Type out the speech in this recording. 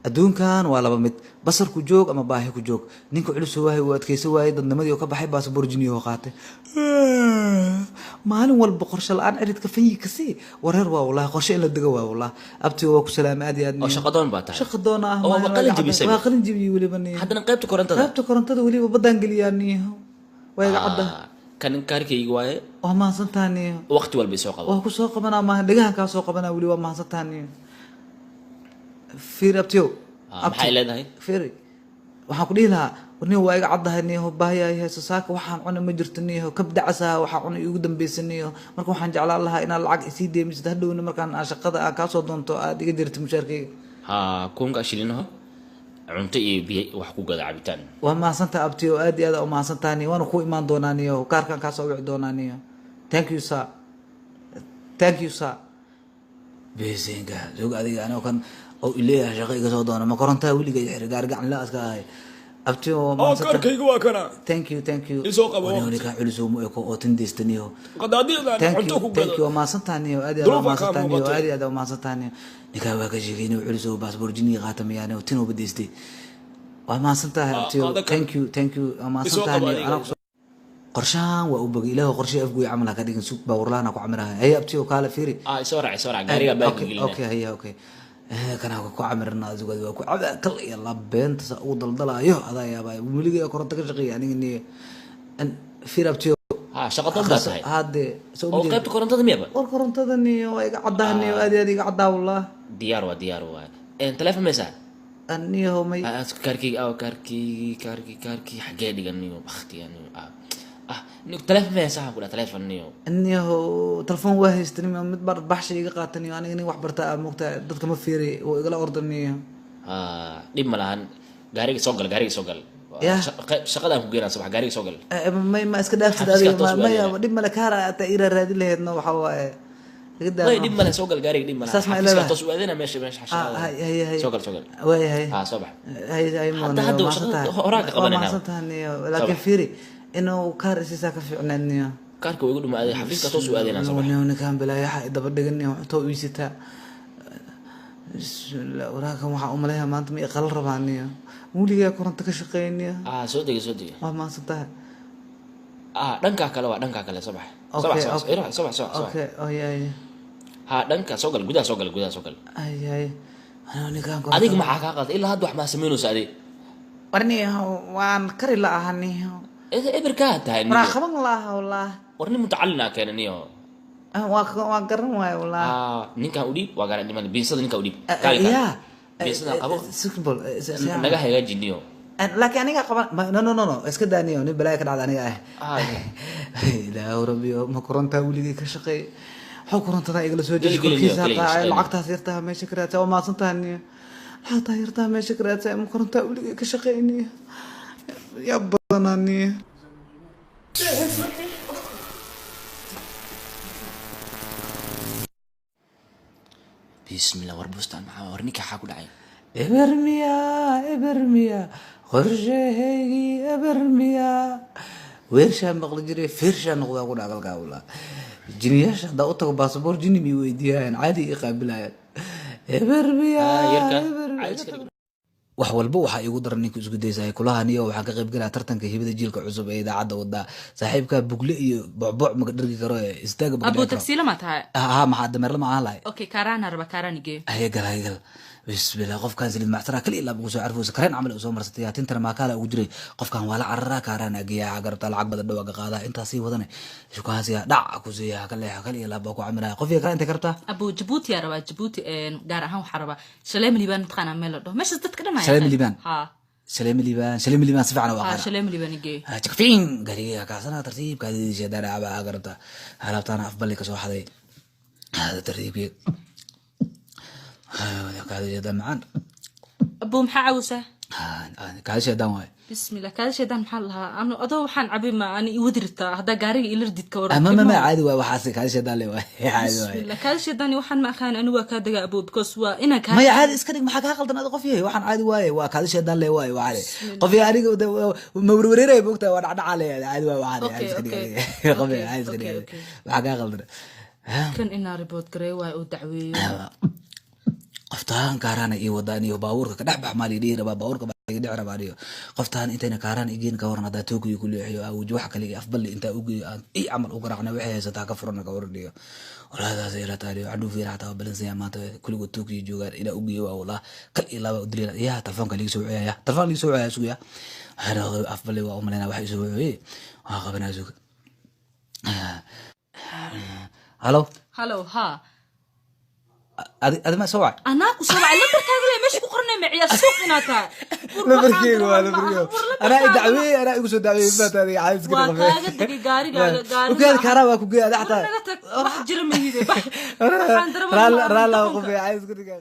Adduunkan waa laba mid: basar ku joog ama baahi ku joog. Ninka culus waayay, uu adkaysan waayay dadnimadii oo ka baxay, baasaboor jiniyo qaatay. Maalin walba qorshe la-aan ciridka fanyi kasii wareer waa. Wallahi qorshe in la dego waa. Wallahi abti waa ku salaamay aad iyo aad. Oo shaqadoon baa tahay. Shaqa doona ah. Oo waa qalin jabisay. Waa qalin jabiyey weliba niyo. Haddana qaybta korontada. Qaybta korontada weliba baddaan geliyaa niyo, waa iga cadda. Ah, kan kaarkayga waaye. Waa mahadsantaha niyo. Waqti walba isoo qabo. Waa ku soo qabanaa maaha, dhegahan kaa soo qabanaa weli. Waa mahadsantaha niyo. Fiiri abtiyow. Ah, maxay leedahay? Fiiri, waxaan ku dhihi lahaa niyo, waa iga caddahay niyo, baahiyaa hayso. Saaka waxaan cuna ma jirto niyo, kabdacasaha waxaa cuna iigu dambeysa niyo. Marka waxaan jeclaan lahaa inaad lacag isii deemisid, hadhowna markaan aan shaqada aan kaasoo doonto aad iga jirto mushaarkayga. Ha, 1000-ka shilinaho cunto iyo biyo wax ku gada, cabitaan. Waa mahadsantaha abtiyo, aad iyo aad u mahadsantaha niyo. Waana ku imaan doonaa niyo, kaarkaan kaasoo wici doonaa niyo. Thank you sir, thank you sir. Besenka sug adiga, anoo kan oo ileeyahay shaqo iga soo doona ma korontaa weliga xiri gaari gacan la iska ahay. Abtiyo waa mahadsantaha. Kaarkayga waa kana. Thank you, thank you. Isoo qabo. Wani kaa culus ma eko oo tindeysta niyo. Qadaadiicdan Thank cunto you. ku Thank you. gado. Waa mahadsantaha niyo, aad iyo aad waa Duruufa kaa mahadsantaha niyo. muuqatay. Aad iyo aad waa mahadsantaha niyo. Ninkaa waa ka sheegay inuu culus oo baasboor jiniga qaata miyaane oo tinoo badeystay. Waa mahadsantahay abtiyo. Qaado kan. Thank you, thank you. Waa mahadsantahay Isoo qabo niyo. adiga. Anaa kusoo qorshahan waa u bogay. Ilaahu qorshe afgoy camal ha ka dhigin. Sug, baawarlaana ku camirahay. Haye abtiyo, kaale fiiri. Ah, isoo raac, isoo raac gaariga baaga gelina. Okay, haye, okay. Kanaa ku camirna adigu waa ku cabaa kal iyo lab beenta sa ugu daldalaayo adaa yaabaa. Weligay koronto ka shaqeeya aniga niyo. Fiir abtiyo. Ha, shaqadoon baa tahay. Hadde soo Oo qaybta korontada miyaba? War korontada niyo waa iga caddaa niyo, aad iyo aad iga caddaa wallah. Diyaar waa, diyaar waa. Telefoon maysaa? Niyo may. Ah, kaarkayga aw, kaarkii, kaarkii, kaarkii xaggee dhigan niyo? Baktiya niyo. Ah, niyo, telefoon maysaa? Waxaan ku dhaha telefoon niyo. Niyo telefoon waa haysta niyo, mid bar baxsha iga qaata niyo. Aniga nin wax barta aa moogta, dadka ma fiiri, wuu igala orda niyo. Ah, dhib ma lahan. Gaariga soo gal, gaariga soo gal. Yah. Shaqadaan ku geenaa subax. Gaariga soo gal. May, ma iska dhaaftid Xafiiska adiga? toos maya. waa. Dhib male, kaara ataa ira raadin laheedno waxaa waaye iga daa. May, dhib male, soo gal gaariga, dhib male. Saas ma Xafiiska leedahay? toos u aadana meesha shaqada. Hay hay hay. Soo gal, soo gal. Waayahay. Ha, soo bax. Hay hay. Hadda shaqada horaa ka qabanayna. Waa mahadsantahay niyo, laakiin Soo bax. fiiri, inuu kaar isiisaa ka fiicneed niyo. Kaarka waa igu dhumaaday. Xafiiska toos u aadana soo bax. Niyo, ninkaan bilaayaxa daba dhigan niyo, wuxuu iisitaa. Bismillah, waraakan waxaa umaleeyaa maanta ma iqala rabaa niyo. Weligaa koronto ka shaqeyn niyo. Ah, soo dega, soo dega. Waa mahadsantahay. Ah, dhankaa kale waa, dhankaa kale soo bax. Soo bax. Okay. Soo bax. Okay. Soo bax, soo bax, soo bax. Okay, oh yeah. Ha, dhanka soo gal, gudaha soo gal, gudaha soo gal. Ay ay, anoo ninkaan koronto. Adiga maxaa kaa qalday? Ilaa hadda wax maa samaynaysa adiga? War niyo, waan kari la aha niyo. Eberkaa tahay niyo. Waraa qaban laha wallah. War nin mutacallinaa keena niyo. Ah, waa garan waayo wallah. Ah, ninkaan u dhiib, waa garan dhiman. Biinsada ninkaan u dhiib. Kaali, kaali. Ya. Biinsada qabo. Simple. Naga hagaaji niyo. Laakiin aniga qaban no no no no, iska daaniyo nin balaaya ka dhacda aniga ah. Ah. Ilaahu rabbiyo, ma korontaa weligay ka shaqeey? Waxuu korontada igala soo Geli, jeesay geli, korkiisa geli, qaacay. geli. Lacagtaas yartaha meesha ka raadsa. Waa mahadsantaha niyo. Lacagtaas yartaha meesha ka raadsa, ma korontaa weligay ka shaqeey niyo? Yaa badanaa niyo. Bismillah, war bustaan maxaa? War ninka xaa ku dhacay? Eber miya, eber miya qorshahaygii, eber miya. Weershaa maqli jiray, feershaa noqdaa ku dhagalkaa walaa. Jiniyaasha haddaa u tago baasaboor jini mi weydiiyayaan, caadi ii qaabilayaan. Eber miya. Ah, yarka eber miya. Caadi iska dhig. Wax walba waxaa iigu daran ninka isku daysaya kulaha niyo. Waxaan ka qayb galaya tartanka hibada jiilka cusub ee idaacadda wadaa. Saaxiibka bugle iyo bocboc maka dhargi karo ee istaaga maka Abu dhici karo. Tagsiila ma tahay? Ha, maxaa dameerla ma ahaan lahay? Okay, kaaraana raba, kaaraan igee. Haye gal, haye gal. Bismillah, qofkan saliid macsara kali ilaa ugu soo carfoosa, kareen camal u soo marsatay, tintana maakaala ugu jiray. Qofkan waa la cararaa, kaaraan ageeyaa garabta, lacag badan dhawaaga qaadaa, intaas sii wadane shukaansiya dhac ku siiya, ka leexa kali ilaa baa ku camiraya. Qofkii kale intay kartaa. Abu, Jabuuti yaa rabaa, Jabuuti. Gaar ahaan waxaa rabaa Shaleema Liibaan. Mataqaanaa meel la dhaho meeshaas dadka dhan Shaleema Liibaan? Ha. Shaleema Liibaan, Shaleema Liibaan si fiican u Ha. aqaana. Shaleema Liibaan igee. Jikfiin gariga kaasana tartiib kaadidiisa daraacba garabta, alaabtaana afballi kasoo xaday. Hada tartiibkii kaadisha macaan. Abu, maxaa cawsaa? Kaadisha daan waay. Bismillah, kaada shaydaan maxaa lahaa? Anu adoo waxaan cabay ma ani iwadi rabtaa haddaa gaariga ila ridid ka waran? Ma caadi waay waxaas, kaadisha daan le waay, caadi waay. Bismillah, kaada shaydaan waxaan ma aqaan ani. Waa kaa dagaa abu, because waa inaan kaa Maya, caadi iska dhig. Maxaa kaa qaldan ada? Qof yahay, waxaan caadi waaye, waa kaadisha daan le waaye, waa caadi. Qof yahay aniga ma werwereeraya moogtahay, waa dhacdhaca le, caadi waay, waa caadi. Caadi iska dhig Okay, adiga. Qof yahay, okay, caadi iska dhig okay, adiga. Okay. Maxaa kaa qaldan? Kan inaa report gareey waay oo dacweeyo. Qofta. Qoftaan kaaraana ii wadaa niyo, baabuurka ka dhex bax maa lii dhihi rabaa, baabuurka baa iga dhici rabaa niyo. Qoftaan intayna kaaraan igeen ka waran haddaa Tokyo ku leexiyo, awuji wax kale iyo afballi intaa ugeeyo, aan i camal u garaacna, waxay haysataa ka furana ka waran niyo. Walaadaas ila taaliyo candhuuf yar xataa waa balansan yahay maanta, kuligood Tokyo joogaan, inaa ugeeyo waa wallah kal iyo laba udilina. Yaa telefoonka liiga soo wicaya, telefoon liiga soo wicaya, sugaya. Waxaa afballi waa umalaynaa waxa isoo wiciyey, waa qabanaa, suga. Halo. Halo, ha. Adi ma soo wacay? Anaa ku soo wacay, lambarkaaga le meesha ku qornay, ma ciyaar suuq inaad tahay. Lambarkeyga waa lambarkeyga, anaa i dacweeyey, anaa igu soo dacweeyey maanta adiga caadis. Waa kaaga degay gaarigaaga, gaariga. Ukaadi, kaaraa waa ku geey ada xataa. War naga tag, wax jira mahide, bax. Waxaan daraba Raalla qof caadis ka dhigaa.